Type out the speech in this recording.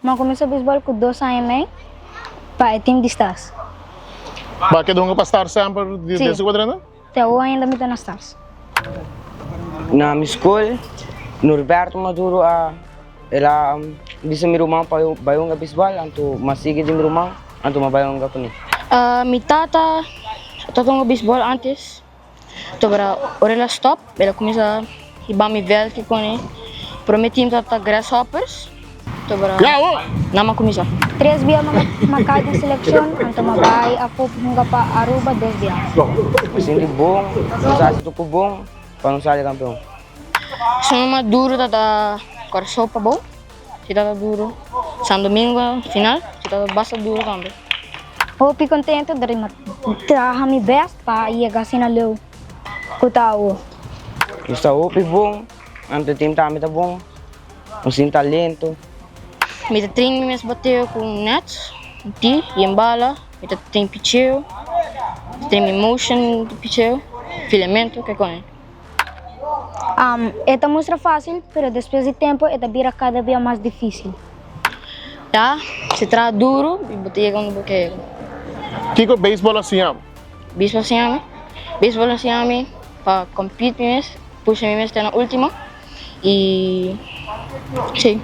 M'a kuminsá beisbòl ku 2 aña i mei pa e team di Stars. Bo a keda hunga pa Stars semper desde ku bo a drenta? Te awor ainda mi ta na Stars. Na mi skol, Norberto Maduro a el a bisa mi ruman pa bai hunga beisbòl, anto m'a sigui di mi ruman, anto m'a bai hunga kuné. Mi tata ta hunga beisbòl antes, pero ora el a stòp, el a kuminsá hiba mi vèlt kuné. Promé team tabata Grasshoppers, pero nan a kuminsá. Tres bia m'a kai den selekshon, anto m'a bai afó hunga pa Aruba dos bia. Mi sinti bon, nos a hasi tur ku bon pa nos sali kampeon. Esun mas duru tabata Kòrsou pa bou, si tabata duru. San Domingo final, si tabata basta duru tambe. Hopi kontentu dor mi a traha mi bèst pa yega asina leu ku ta awor. Nos ta hopi bon, anto e team tambe ta bon, nos tin talento. Mi ta train mi mes bateo ku net, tee i en bala, mi ta train picheo, mi ta train mi motion di picheo, filamento, ke kos. E ta mustra fásil, pero despues di tempu e ta bira kada bia mas difísil. Ya, si traha duru, bo ta yega unda bo ke yega. Kiko beisbòl a siña bo? Beisbòl a siña mi? Beisbòl a siña mi pa compete mi mes, pusha mi mes te na último i sí.